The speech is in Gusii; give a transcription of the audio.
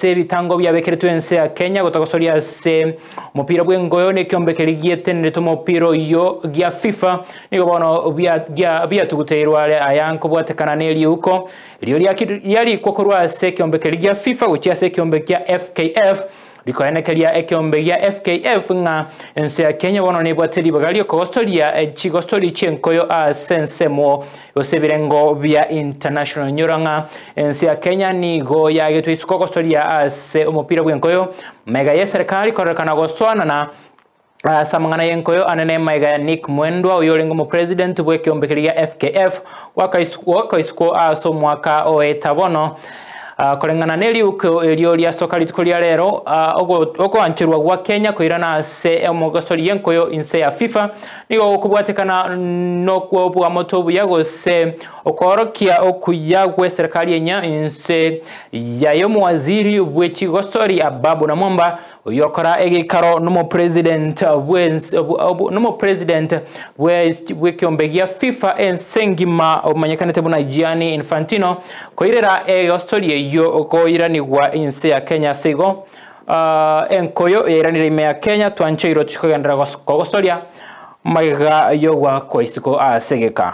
Ase ebitango biabekeretwe ense ya Kenya gotagosoria ase omopira bw'engoyo na ekiombe keria gietenerete omopira oyio gia FIFA nigo bono biatuguteirwe are aya nkobwatekana ne riuko erio riarikwa korwa ase ekiombe keria gia FIFA gochia ase ekiombe kia FKF Rikoenekeria ekeombe gia FKF ng'a ense ya Kenya bono nebwate ribaga riokogosoria chigosori chi'enkoyo ase ensemo gose ebirengo bia international. Inyora ng'a ense ya Kenya nigo yagetwe isiko gosoria ase omopira bw'enkoyo magega y'eserekari kororekana gosoanana ase amang'ana y'enkoyo anene magega ya Nick Mwendwa oyorenge omopresident bw'ekeombe keria gia FKF goaka isiko ase omwaka oeta bono. Koreng'ana neriuko erio riasoka rituko ria rero, ogoancherwa gwa Kenya koirana ase omogosori y'enkoyo inse ya FIFA nigo gokobwatekana nokwoboamoto obuya gose okoorokia okuya gw'eserekari enyia inse yaye omowaziri bw'echigosori Ababu Namwamba Oyio okora egeikaro nomopresident nomopresident bw'ekiombe gia FIFA ense engima omanyekanete buna Gianni Infantino koirera egosori eyio goiranigwa inse ya Kenya ase igo enkoyo yairanire ime ya Kenya twancheirwe tochikogenderera kogosoria magega yogoakwa isiko ase egeka.